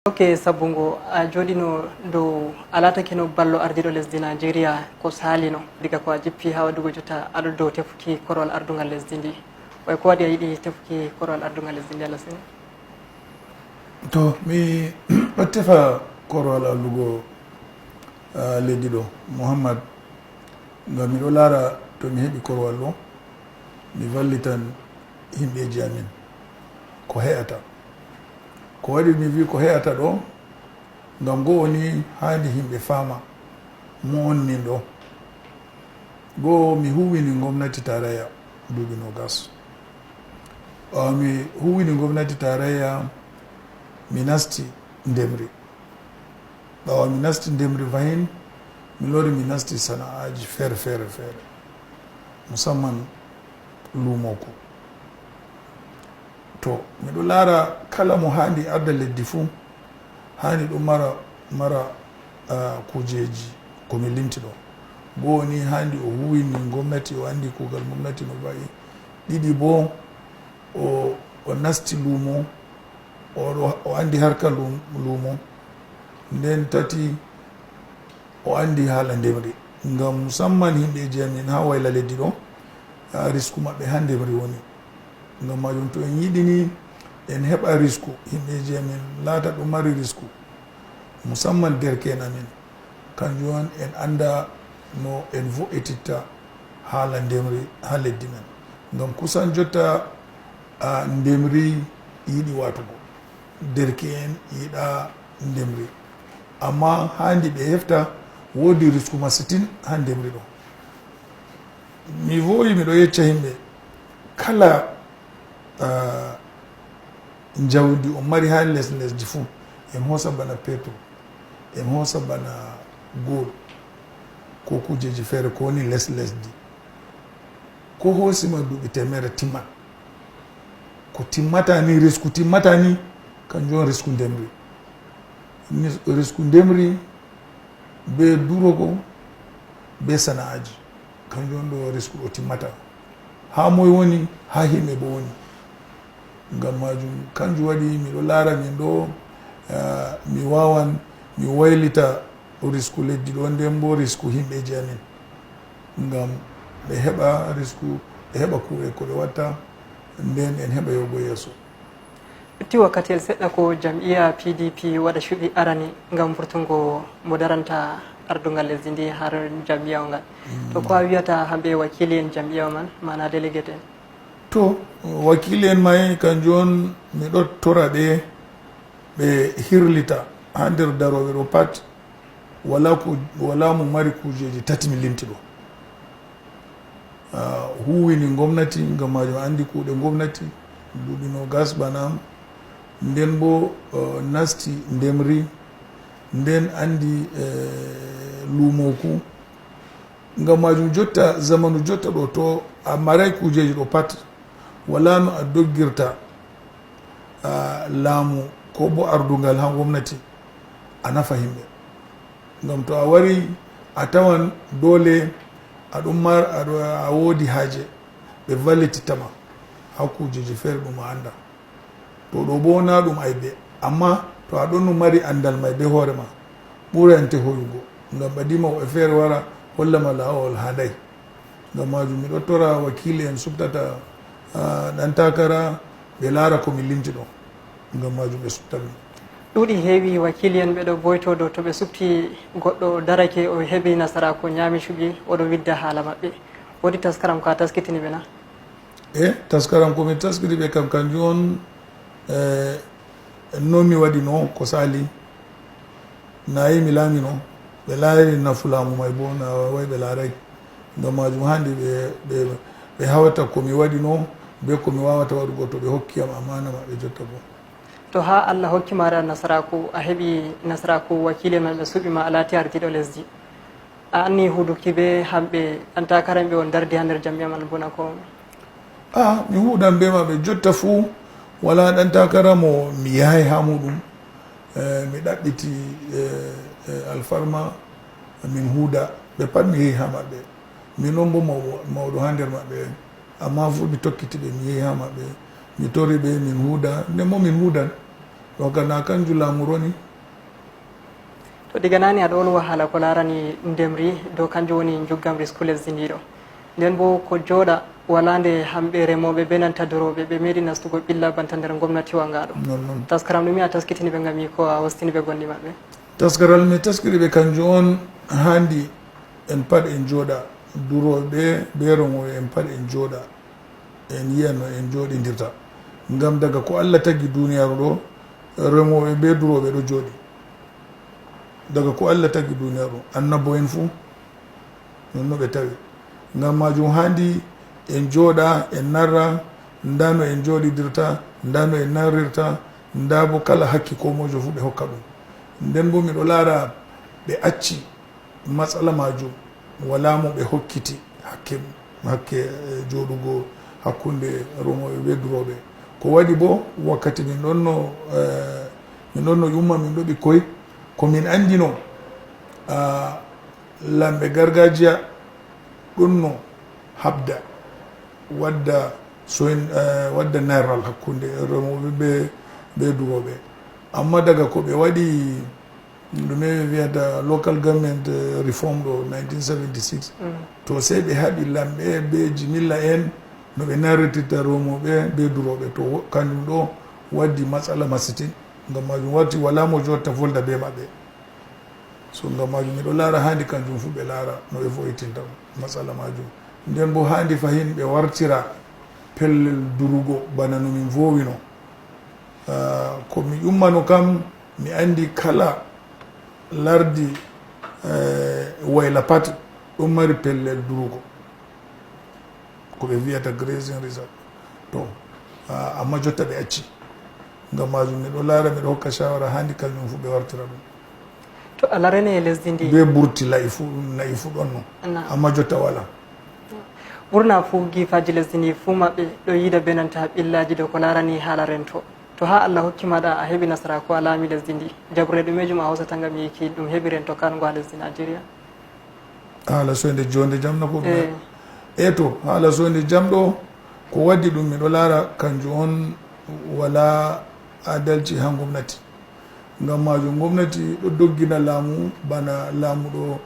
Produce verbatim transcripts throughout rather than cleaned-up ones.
Ok, sabu ngo a jooɗino dow, a laatakeno ballo ardiiɗo lesdi Nigeria ko saalino, diga ko a jippi haa waɗugo jotta aɗo dow tefuki korowal ardungal lesdi ndi. Way ko waɗi a yiɗi tefuki korowal ardungal lesdi ndi, Alasini? To mi ɗo tefa korowal allugo, ah, leydi ɗo, Muhammad, ngam miɗo laara to mi heɓi korowal ɗo, mi vallitan himɓeeji amin ko he'ata. Ko waɗi mi wi ko he'ata ɗo, ngam go'o ni haandi himɓe faama mo on min ɗo. Go'o mi huwini ngomnati tarayya duuɓi nogas. Ɓaawo mi huwini ngomnati tarayya, mi nasti ndemri. Ɓaawo mi nasti ndemri fahin, mi lori mi nasti sana'aaji feere feere feere, musamman luumooku. To miɗo laara kala mo haandi arda leddi fuu, haandi ɗum mara, mara, ah, kuujeeji ko mi limti ɗo. Go'o ni haandi o huwini ngomnati, o anndi kuugal ngomnati no va'i. Ɗiɗi boo, o, o nasti luumo, o, o anndi harka luum-, luumo. Nden tati, o anndi haala ndemri. Ngam musamman himɓeeji amin haa wayla leddi ɗo, ah, risku maɓɓe haa ndemri woni. Ngam maajum to en yiɗi ni en heɓa risku, himɓeeji amin laata ɗo mari risku, musamman derke'en amin. Kanjum on en annda no en vo'ititta haala ndemri haa leddi men. Ngam kusan jotta, ah, ndemri yiɗi waatugo. Derke'en yiɗa ndemri. Amma haandi ɓe hefta woodi risku masitin haa ndemri ɗo. Mi vowi miɗo yecca himɓe kala, ah, njawdi on mari haa les lesdi fuu, en hoosa bana petrol, en hoosa bana gold, ko kuujeeji feere ko woni les lesdi. Ko hoosima duuɓi teemeɗɗe timman. Ko timmata ni, risku timmata ni, kanjum on risku ndemri. Ni-, risku ndemri bee durogo, bee sana'aaji. Kanjum on ɗo risku ɗo timmata. Haa moy woni? Haa himɓe boo woni. Ngam maajum, kanjum waɗi miɗo laara min ɗo, ah, mi waawan mi waylita risku leddi ɗo, nden boo risku himɓeeji amin. Ngam ɓe heɓa risku, ɓe heɓa kuuɗe ko ɓe watta, nden en heɓa yahugo yeeso. Lutti wakkatiyel seɗɗa ko jam'iya P D P waɗa cuɓi arani ngam vurtungo mo daranta ardungal lesdi ndi har jam'iya on ngal. To ko a wiyata hamɓe wakiili en jam'iya man, maana delegate en? To, wakiili en may, kanjum on miɗo tora ɓe, ɓe hirlita haa nder darooɓe ɗo pat, walaa ko, walaa mo mari kuujeeji tati mi limti ɗo. Ah, huuwini ngomnati, ngam maajum anndi kuuɗe ngomnati, duuɓi noogas bana am. Nden boo, eh, nasti ndemri, nden anndi, eh, luumooku. Ngam maajum jotta, zamanu jotta ɗo, to a maray kuujeeji ɗo pat, walaa no a doggirta, ah, laamu ko boo ardungal haa ngomnati, a nafa himɓe. Ngam to a wari, a tawan doole a ɗum mar-, a ɗo, a woodi haaje, ɓe vallititta ma haa kuujeeji feere ɗum a annda. To ɗo boo na ɗum aybe, amma to a ɗon mari anndal may bee hoore ma, ɓurante hoyugo, ngam ɓadima woɓɓe feere wara holla ma laawol haaday. Ngam maajum miɗo tora wakiili en suɓtata, ah, ɗan takara, ɓe laara ko mi limti ɗo. Ngam maajum ɓe suɓtan mi. Ɗuuɗi heewi wakiili en ɓe ɗo boyto dow to ɓe suɓti goɗɗo darake o heɓi nasaraaku, nyaami cuɓi, o ɗo widda haala maɓɓe. Woodi taskaram ko a taskitini ɓe na? E taskaram ko mi taskiti ɓe kam kanjum on, eh, no mi waɗi no ko sali, na yi mi laami no, ɓe laari nafu laamu may boo, na waaway ɓe laaray. Ngam maajum haandi ɓe, ɓe, ɓe hawta ko mi waɗi no bee ko mi waawata waɗugo to ɓe hokki yam amaana maɓɓe jotta boo. To haa Allah hokki ma nasaraaku, a heɓi nasaraaku, wakiili en man ɓe suɓi ma, a laati ardiiɗo lesdi. A anni huuduki bee hamɓe, ɗan takara ɓe on dardi haa nder jam'iya man boo na ko? Ah, mi huudan bee maɓɓe jotta fuu, walaa ɗan takara mo mi yahay haa muuɗum. Eh, mi ɗaɓɓiti, eh, eh, alfarma min huuda, ɓe pat mi yehi haa maɓɓe. Min on boo mawɗo, mawɗo haa nder maɓɓe. Amma fuu mi tokkiti ɓe, mi yehi haa maɓɓe. Mi tori ɓe min huuda, nden boo min huudan. Ɗo kana kanjum laamu roni. To diga naane aɗa wolwa haala ko laarani ndemri, dow kanjum woni njuggamri sku lesdi ndi ɗo. Nden boo ko jooɗa walaande hamɓe remooɓe bee nanta durooɓe, ɓe meeɗi nastugo ɓilla banta nder ngomnatiwa ngaa ɗo. Non, non. Taskaram ɗume a taskitini ɓe ngam yi'ugo a hostini ɓe gonɗi maɓɓe? Taskaram mi taskiri ɓe kanjum on haandi en pat en jooɗa, durooɓe bee remooɓe en pat en jooɗa. En yi'a no en jooɗindirta. Ngam daga ko Allah tagi duniyaaru ɗo, remooɓe bee durooɓe ɗo jooɗi. Daga ko Allah tagi duniyaaru, annabo'en fuu, non no ɓe tawi. Ngam maajum haandi en jooɗa, en narra, ndaa no en jooɗidirta, ndaa no en narrirta, ndaa boo kala hakki koomoojo fuu ɓe hokka ɗum. Nden boo miɗo laara ɓe acci matsala maajum, walaa mo ɓe hokkiti hakke, hakke, eh, jooɗugo hakkunde remooɓe bee durooɓe. Ko waɗi boo, wakkati min ɗonno, eh, min ɗonno yumma, min ɗo ɓikkoy, ko min anndino, ah, laamɓe gargajiya ɗonno haɓda wadda soyn-, eh, wadda narral hakkunde remooɓe bee, bee durooɓe. Amma daga ko ɓe waɗi ɗume ɓe wiyata local government, eh, reform ɗo nineteen seventy-six. Mm. To sey ɓe haɓi laamɓe bee jimilla en no ɓe narritirta remooɓe bee durooɓe. To wo-, kanjum ɗo waddi matsala masitin. Ngam maajum warti walaa mo jotta volda bee maɓɓe. So ngam maajum miɗo laara haandi kanjum fuu ɓe laara no ɓe vo'itinta matsala maajum. Nden boo haandi fahin ɓe wartira pellel durugo bana no min voowino. Ah, ko mi yummano kam, mi anndi kala lardi, eh, woyla pat ɗon mari pellel durugo. Ko ɓe wiyata grazing reserve. To, ah, amma jotta ɓe acci. Ngam maajum miɗo laara, miɗo hokka shawara haandi kanjum fuu ɓe wartira ɗum. To Allah rene e lesdi ndi. Bee burti la'i fuu, na'i fuu ɗonno. Naam. Amma jotta walaa. Ɓurna fuu giifaaji lesdi ndi fuu maɓɓe ɗo yiida bee nanta ɓillaaji dow ko laarani haala rento. To haa Allah hokki ma ɗa a heɓi nasaraaku a laami lesdi ndi, jaɓre ɗumeejum a hoosata ngam yi'uki ɗum heɓi rento kaango haa lesdi Najeriya? Haala soynde joonde jam na ko ɗume? Eh. Eh to, haala soynde jam ɗo, ko waddi ɗum miɗo laara kanjum on walaa adalci haa ngomnati. Ngam maajum ngomnati ɗo doggina laamu bana laamu ɗo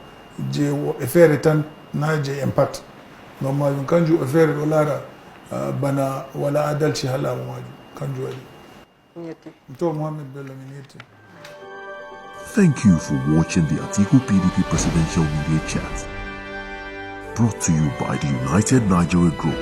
je woɓɓe feere tan, na je en pat. Ngam maajum kanjum woɓɓe feere ɗo laara, ah, bana walaa adalci haa laamu maajum. Kanjum waɗi. Mi yetti. To Mohammed Bello, min yetti. Thank you for watching the Atiku P D P Presidential Media Chat. Brought to you by the United Nigeria Group.